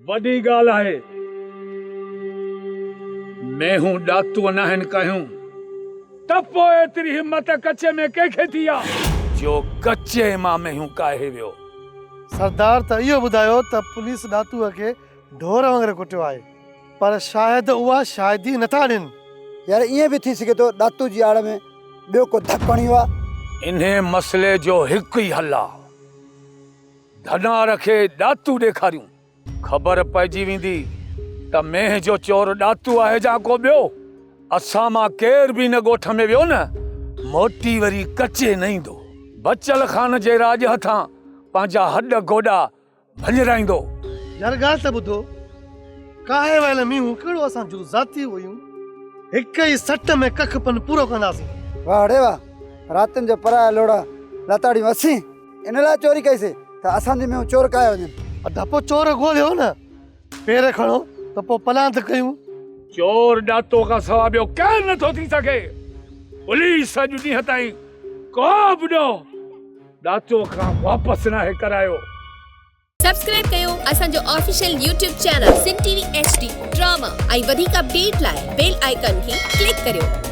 وڏي ڳالهه آهي. مينهون ڏاتوء ناهن ڪاهيون ته پوء ايتري همت ڪچي ۾ ڪنهن کي ٿي آ؟ جو ڪچي مان مينهون ڪاهي ويو. سردار ته اهو ٻڌايو ته پوليس ڏاتوء کي ڍور وانگر ڪٽيو آهي پر شاهد اها شاهدي نٿا ڏين. يار ائين به ٿي سگهي ٿو ڏاتو جي آڙ ۾ ٻيو ڪو ڌڪ هڻي ويو آ. انهي مسئلي جو هڪ ئي حل آ. ڌنار کي ڏاتو ڏيکاريون. خبر پئجي ويندي ته مينهن جو چور ڏاتو آهي جا ڪو ٻيو. اسان مان ڪير به ان ڳوٺ ۾ ويو نه موٽي وري ڪچي نه ايندو. بچل خان جي راڄ هٿان پنهنجا هڏ گوڏا ڀڃرائيندو. يار ڳالهه ته ٻڌو، ڪاهي ويل مينهون ڪهڙو اسان جون ذاتي هيون، هڪ ئي سٽ ۾ ڪک پن پورو ڪنداسين. واهه ڙي واهه، راتين جو پرايا لوڙها لتاڙيون اسين. ان لاء چوري ڪئي سي ته اسان جون مينهون چور ڪاهي وڃن. ادا پوء چور ڳوليو نه، پير کڻو ته پوء پلاند ڪيون. چور ڏاتو کان سوا ٻيو ڪير نه ٿو ٿي سگهي. پوليس اڄ ڏينهن تائين ڪو به ڏوهه ڏاتو کان واپس ناهي ڪرايو. سبسڪرائب ڪيو اسان جو official YouTube channel Sindh T V H D drama ۽ وڌيڪ اپڊيٽ لاء بيل آئيڪان کي ڪلڪ ڪريو.